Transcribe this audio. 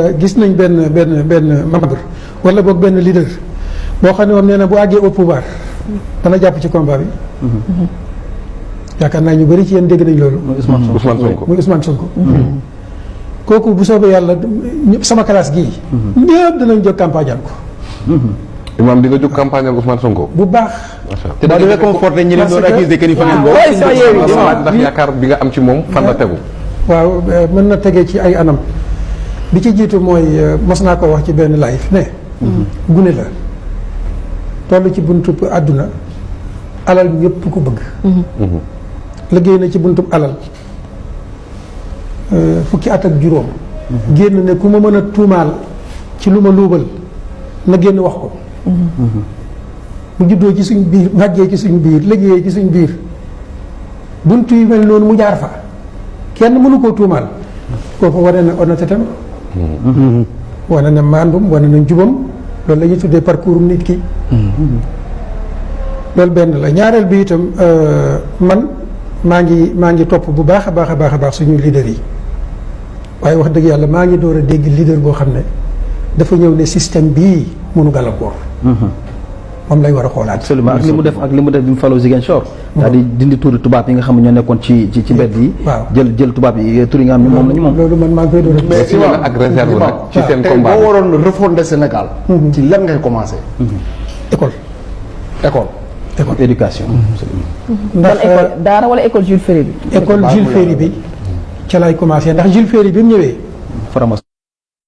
gis nañ benn membre wala boog benn leader boo xam ne moom nee na bu àggee au pouvoir dana jàpp ci combat bi. yaakaar naa ñu bëri ci yéen dégg nañ loolu. muy Ousmane Sonko. kooku bu soobee yàlla sama classe gii. ñëpp danañ jóg campagne al ko. Imam di nga jóg campagne ak Ousmane Sonko. bu baax. macha allah te da nga conforté ñi leen doon accusé que ni fa ngeen bokk. ndax yaakaar bi nga am ci moom fan la tegu. waaw mën na tegee ci ay anam bi ci jiitu mooy mos naa ko wax ci benn live ne. gune la toll ci buntub àdduna alal ñëpp ko bëgg. liggéey na ci buntub alal fukki at ak juróom. génn ne ku ma mën a tuumaal ci lu ma luubal na génn wax ko. mu juddoo ci suñ biir màggee ci suñ biir liggéeyee ci suñ biir bunt yu mel noonu mu jaar fa kenn mënu koo tuumaal kooku wane na honnêteté am. wane na maandum wane na njubam loolu la ñuy tuddee parcours nit ki. loolu benn la ñaareel bi itam man maa ngi topp bu baax a baax suñu leader yi waaye wax dëgg yàlla maa ngi door a dégg leader boo xam ne dafa ñëw ne système bii mënu gàllankoor. moom lay war a xoolaat. absolument ak li mu def bi mu faloo Ziguinchor. daal di dindi tuuri tubaab yi nga xam ne ñoo nekkoon ci mbedd yi. waaw jël tubaab yi tur yi nga xam ne moom la ñu moom. loolu man maa ngi koy door a. mais si wàllu ak réserve nag ci seen combat tey boo waroon refonder Sénégal. ci lan ngay commencé. école. éducation. ndax école daara wala école Jules Ferry bi. école Jules Ferry bi ca lay commencé ndax Jules Ferry bi mu ñëwee. formation.